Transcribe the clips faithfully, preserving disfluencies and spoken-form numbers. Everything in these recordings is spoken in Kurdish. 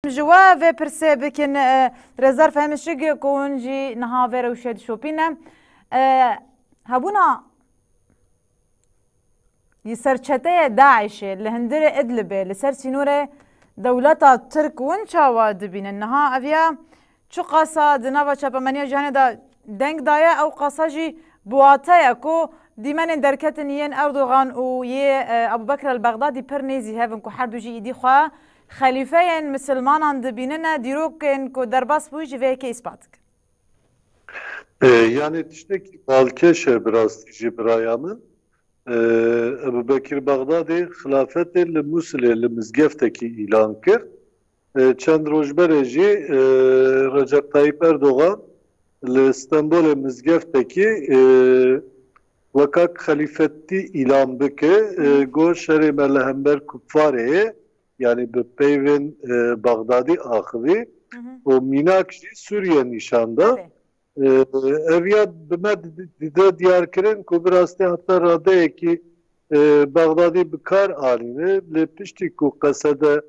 Ji we vê pirsê bikin, e, Rêzdar Fehmî Şigê ku hûn jî niha vê rewşê dişopîne. E, hebûna Li ser çeteyê DAIŞê li hundirê Idlibê li ser sînorê dewleta Tirk hûn çawa dibînin? Niha ev ya çiqasa di nava çapemeniya cîhanê de deng daye, ew qasa jî bi wate ye ku dîmenên derketin yên Erdogan û yê, e, Ebû Bekr el-Bexdadî pir nêzî hev in ku her du jî îdî xwe xelîfeyên misilmanan dibînine, dîrokên ku derbas bûyî jî vê yekê îspat dikin. E, yani tiştekî balkêş e bi rastî jî biraya min. E, Ebu Bekir Bexdadê xilafetê li Musilê li mizgeftekî îlan kir. E, çend roj berê jî, e, Recep Tayyip Erdogan li Stenbolê mizgeftekî, e, weka xelîfetî îlan bike, e, got şerê me li hember kuffarê ye. Yani bi peyvên, e, Bexdadî axivî û mînak jî Sûriye nîşan da. E, ev ya bi me di- dide diyar kirin ku bi rastî heta radeyekî, e, Bexdadî bi kar anîne. Lê piştî ku Qesede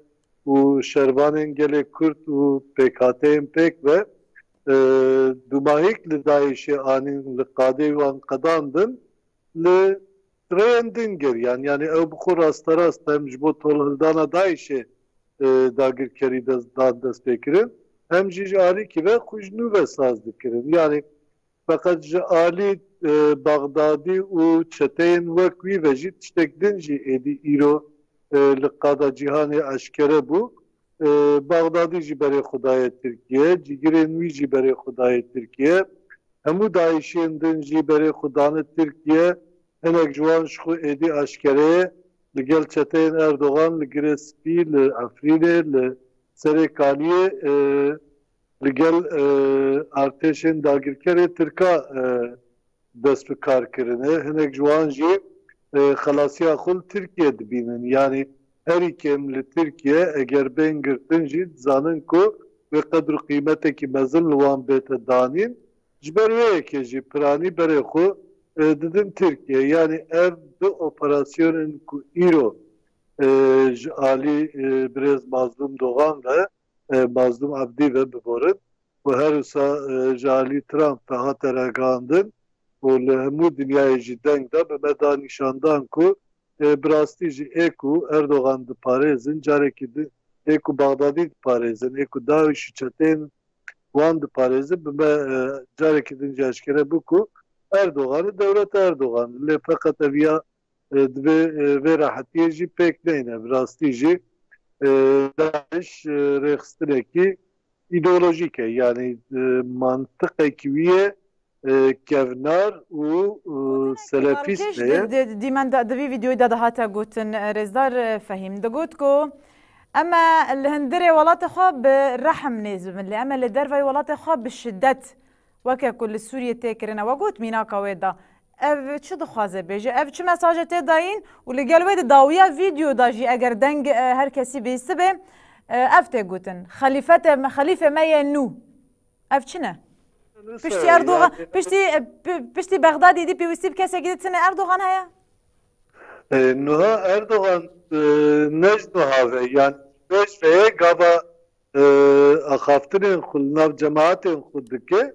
û şervanên gelê Kurd û pêkhateyên pêk ve, e, dumahîk li DAIŞê anîn, li qadê wan qedandin, li rêyên din geriyan. Yani ew bi xwe rasterast hem ji bo tolhildana DAIŞê, e, dagirkerî dest, dan destpêkirin, hem jî ji alîkî ve xwe ji nû ve saz dikirin. Yani feqet ji alî, e, Bexdadî û çeteyên wek wî ve jî tiştek din jî êdî îro, e, li qada cîhanê eşkere bû. E, Bexdadî jî berê xwe daye Tirkiye, cîgirên wî jî berê xwe daye Tirkiye. Hemû DAIŞên din jî berê xwe dane Tirkiye. Hinek ji wan ji xwe êdî eşkere ye. Li gel çeteyên Erdogan li Girê Spî, li Efrînê, li Serê Kaliyê, e, li gel, e, artêşên dagirkerê Tirka, e, dest bi kar kirine. Hinek ji wan jî, e, xelasiya xwe li Tirkiye dibînin. Yanî herî kêm li Tirkiye eger bên girtin jî dizanin ku wê qedr û qîmetekî mezin li wan bête danîn. Ji ber wê yekê jî piranî berê xwe, e, didin Tirkiye. Yanî ev du operasyonên ku îro, e, ji alî, e, birêz Mazlûm Dogan ve, e, Mazlûm Ebdî ve biborin û her wisa, e, ji alî Trump ve hate ragihandin û li hemû dinyayê jî deng da, bi me da nîşandan ku, e, bi rastî jî ê ku Erdogan diparêzin, carekî din ê ku Bexdadî diparêzin, ê ku DAIŞ û çeteyên wan diparêzin, bi me, e, carekî din jî eşkere bû ku Erdogan e, dewleta Erdogan e. Lê feqet ev ya, e, divê, e, vê rehetiyê jî pêk neyne. Bi rastî jî, e, DAIŞ, e, rêxistinekî îdeolojîk e. Yanî, e, mantiqekî wî ye, e, kevnar û, e, selefîst heye. Dîmen de di vî vîdeoyê de dihate gotin, e, Rêzdar, e, Fehîm digot ku em e li hundirê welatê xwe bi rehm nêz bibin, lê em e li dervayî welatê xwe bi şidet, weke ku li Sûriyê tê kirine. We got mînaka wê da. Ev çi dixwaze bêje? Ev çi mesaje tê dayîn? Û li gel wê di dawiya vîdeo de jî eger deng, e, her kesî bihîstibe, e, ev tê gotin. Xelîfete me, xelîfê me yê nû. Ev çi ne? Piştî Erdogan, piştî, e, pi- piştî Bexdadî dî pêwîstî bi kesekî di tine Erdogan heye? E, nuha Erdogan, e, ne ji nuha ve, yani ji pêş ve ye, gava, e, axaftinên xwe li nav cemaetên xwe dike,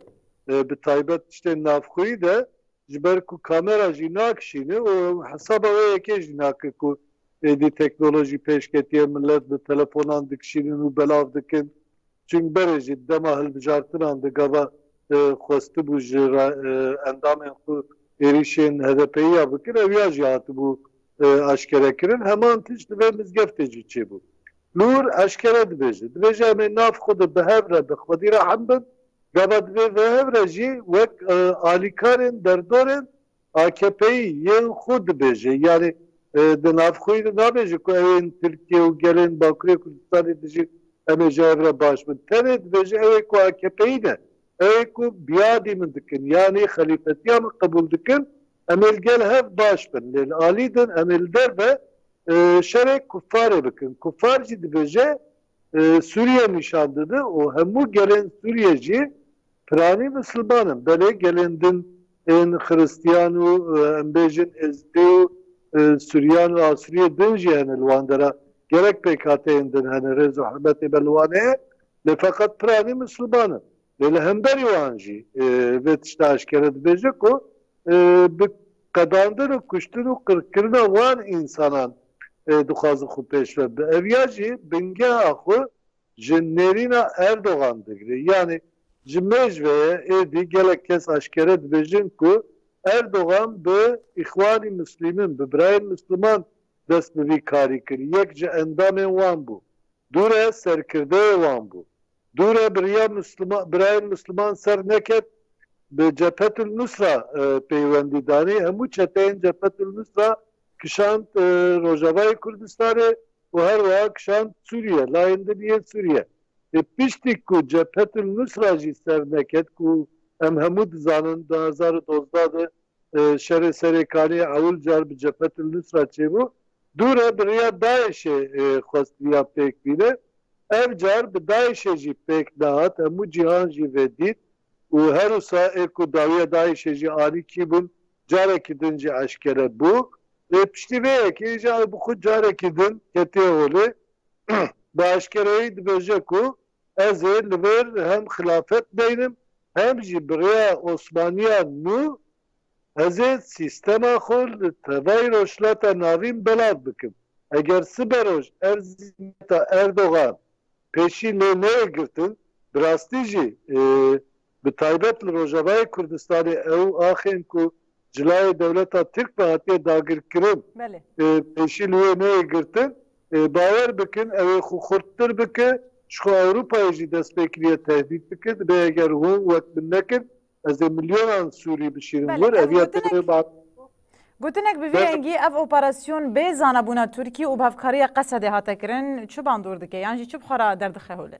e, bi taybet tiştên navxweyî de, ji ber ku kamera jî nakişîne û hesaba wê yekê jî nake ku êdî teknolojî pêş ketiye, millet bi telefonan dikişînin û belav dikin. Çimk berê jî dema hilbijartinan de gava, e, xwestibû ji ra-, e, endamên xwe êrîşên H D P'yî ya bikin, ew ya jî hatibû, e, eşkere kirin. Heman tişt li vê mizgeftê jî çêbû. Li wir eşkere dibêje. Dibêje em ê nav xwe de bi hev re bi xwedî re hem bin. Gava divê vê hev re jî wek, e, alîkarên derdorên A K P'yî yên xwe dibêje. Yanî, e, di navxweyî de nabêje ku ew ên Tirkiye û gelên Bakurê Kurdistanê dijîn, em ê ji hev re baş bin. Tenê dibêje ew ê ku A K P'yî ne, ew ê ku biyadî min dikin, yanî xelîfetiya min qebûl dikin, em ê li gel hev baş bin. Lê li alî din em ê li derve, e, şerê kufarê bikin. Kufar jî dibêje, e, Sûriye nîşan dide û hemû gelên Sûriye jî piranî misilman in. Belê gelên din ên Xiristiyan û, e, em bêjin Êzidî û, e, Suryan û Asûriyê din jî hene li wan dera. Gelek pêkhateyên din hene, rêz û hurmetê me li wan heye, lê feqet piranî Misliman in. Lê li hemberî wan jî, e, vê tişta eşkere dibêje ku, e, bi qedandin û kuştin û qirkirina wan însanan, e, dixwazin xwe pêş ve bi. Ev ya jî bingeha xwe ji nêrîna Erdogan digire. Yanî ji mêj ve ye, êdî gelek kes eşkere dibêjin ku Erdogan bi Îxwanî Mislîmin, bi birayên Misliman dest bi vî karî kir. Yek ji endamên wan bû. Dûre serkirdeyê wan bû. Dûre bi riya Mislima-, birayên Misliman ser neket, bi Cephetul Nusra, e, peywendî danî. Hemû çeteyên Cephetul Nusra kişand, e, Rojavayê Kurdistanê û her wiha kişand Sûriye, layên din yên Sûriye. E, piştî ku Cephetul Nusra jî ser neket, ku em hemû dizanin du hezar û dozdeh de, e, şerê Serêkaniyê ewil car bi Cephetul Nusra çêbû, dûre bi riya DAIŞ'ê, e, xwest riya pêk bîne. Ev car bi DAIŞ'ê jî pêk nehat, hemû cîhan jî vê dît û her wisa ê ku dawiya DAIŞ'ê jî anî kî bûn, carekî din jî eşkere bû. Lê piştî vê yekê jî ew bi xwe carekî din ketiye holê. Bi eşkereyî dibêje ku ez ê li vir hem xilafet deynim, hem jî bi rêya Osmaniya nû ez ê sîstema xwe li tevayî Rojhilata Navîn belav bikim. Eger siberoj ev zîhniyeta Erdogan pêşî lê neyê girtin, bi rastî jî, e, bi taybet li Rojavayê Kurdistanê ew axên ku cilayê dewleta Tirk ve hatiye dagirkirin, Belê. e, pêşî li wê neyê girtin, e, bawer bikin, ew ê xwe xurttir bike, ji xwe Ewropayê jî dest pê kiriye tehdît bike, dibê eger hûn wek min nekin, ez ê milyonan Sûrî bişîrim Belê, wir, ev ev ya gotinek, têrê ba- gotinek bi vî Belê. rengî ev operasyon bê zanebûna Tirkî û bi hevkariya Qesedê hate kirin, çi bandor dike? Yan jî çi bi xwe re derdixe holê?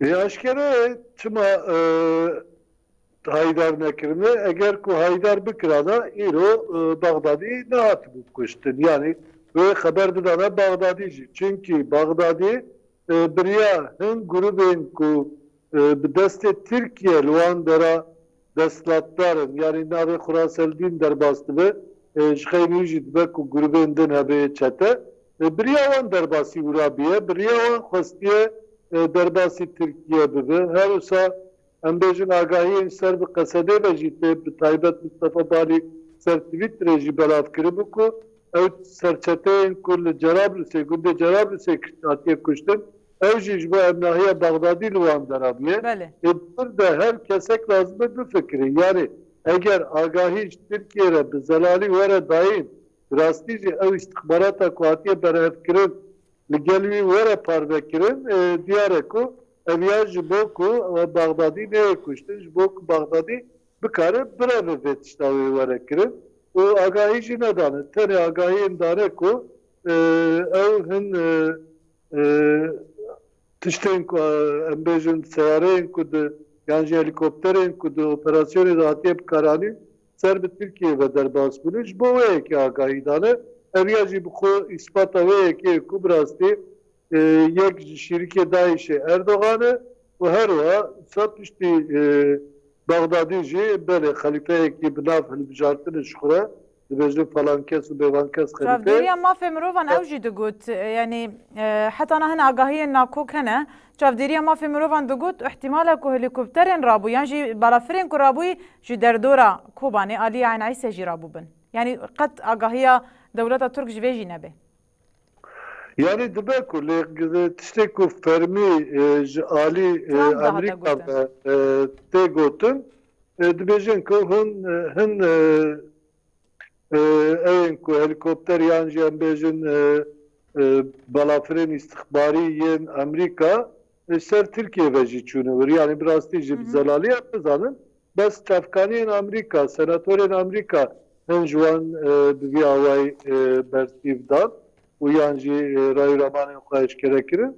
Ê aşkere çima, e, haydar nekirine? Eger ku haydar bikirana, îro, e, Baxdadî nehatibû kuştin. Yanî wê xeber bidana Baxdadî jî. Çunkî Baxdadî, e, bi riya hin grûbên ku, e, bi destê Tirkiye li wan dera desthilatdar in. Yanî navê Xuraseldîn derbas dibe, e, ji xeynî jî dibe ku grûbên din hebe yê çete. E, bi riya wan derbasî wira bûye, bi riya wan xwestiye, e, derbasî Tirkiye bibe. Her wisa em bêjin agahiyên ji ser bi Qesedê ve jî tê, bi taybet Mistefa Balî ser Twitterê jî belav kiribû ku ew serçeteyên ku li Cerablusê, gundê Cerablusê kişt-, hatiye kuştin, ew jî ji bo ev nahiya Baxdadî li wan dera bûye. Belê. Ê, bi vir de her kesek lazim e bifikire. Yanî eger agahî ji Tirkiye re bi zelalî were dayîn, bi rastî jî ew îstixbarata ku hatiye berhevkirin li gel wî were parvekirin, e, diyar e ku ev ya ji bo ku Baxdadî neyê kuştin, ji bo ku Baxdadî bikare bireve vê tişta wê were kirin û agahî jî nedane. Tenê agahiyên dane ku, e, ew hin, e, e, tiştên ku, e, em bêjin seyareyên ku di, yan jî helîkopterên ku di operasyonê de hatiye bikaranîn, ser bi Tirkiyeyê ve derbas bûne. Ji bo wê yekê agahî dane. Ev ya jî bi xwe îspata wê yekê ye ku bi rastî, e, yek ji şîrikê DAIŞ'ê Erdogan e û her wiha sa piştî, e, Baxdadî jî belê xelîfeyekî bi nav hilbijartinê ji xwe re dibêjin falan kes û bêvan kes xelîfe. Çavdêriya mafê mirovan ew jî digot, e, yanî, e, heta niha hin agahiyên nakok hene. Çavdêriya mafê mirovan digot, ihtimale ku helîkopterên rabû yan jî balafirên ku rabûyî ji derdora Kobanê alî Eyn Îse jî rabûbin. Yanî qet agahiya dewleta Tirk ji vê jî nebe. Yanî dibe ku lê tiştê ku fermî, e, ji alî, e, Trump ve hate Amerîka gotin. ve, e, tê gotin, e, dibêjin ku hûn, e, hin, e, e, ewên ku helîkopter yan jî em bêjin, e, e, balafirên îstixbarî yên Amerîka, e, ser Tirkiye ve jî çûne wir. Yanî bi rastî jî bi Hı hı. zelalî em nizanin. Bes çavkaniyên Amerîka, senatorên Amerîka hin ji wan, e, bi vî awayî, e, bersîv dan û yan jî, e, rayûramanên xwe eşkere kirin.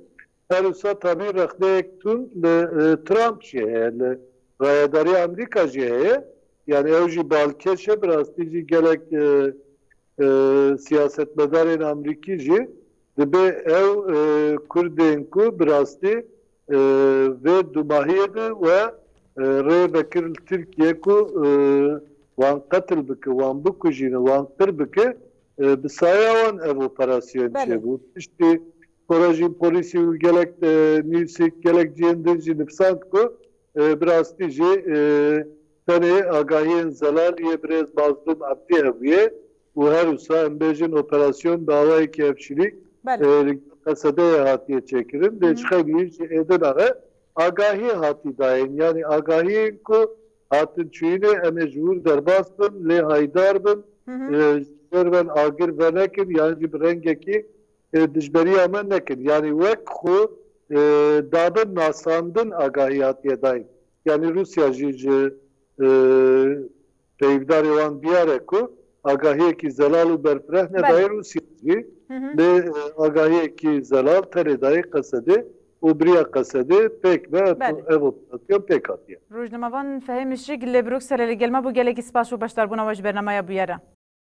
Her wisa tabî rexneyek tund li, e, Trump jî heye, li rayedariya Amerîka jî heye. Yanî ew jî balkêş e, bi rastî jî gelek, e, e, siyasetmedarên Amerîkî jî dibe ew, e, Kurdên ku bi rastî, e, vê dumahiyê de we, e, rê vekir li Tirkiye ku, e, wan qetil bike, wan bikujîne, wan qir bike, E, bi saya wan ev operasyon çêbû. Piştî xwe re jî polîsî û gelek, e, nivîsî gelek cihên din jî nivîsand ku, e, bi rastî jî, e, tenê agahiyên zelal yê birêz Mazlûm Ebdî hebûye û her wisa em bêjin operasyon bi awayekî hevşîrî, e, li Qesedeyê hatiye çêkirin. Lê ji xeybî jî êdin axe agahî hatî dayîn. Yanî agahiyên ku hatin çûyînê em ê ji wir derbas bin, lê haydar bin, e, ji ser ven agir venekin yan jî bi rengekî, e, dijberiya me nekin. Yanî wek xwe, e, dabin nasandin agahî hatiye dayîn. Yanî Rûsya jî ji, e, peyvdarê wan diyar e ku agahiyekî zelal û berfireh nedaye Rûsya jî. Lê, e, agahiyekî zelal tenê dayî Qesedê û biriya Qesedê pêk be ev operasyon pêk hatiye. Rojnamevan Fehîm Işik li Brukselê li gel me bû. Gelekî spas û beşdarbûna we ji bernameya bûye re.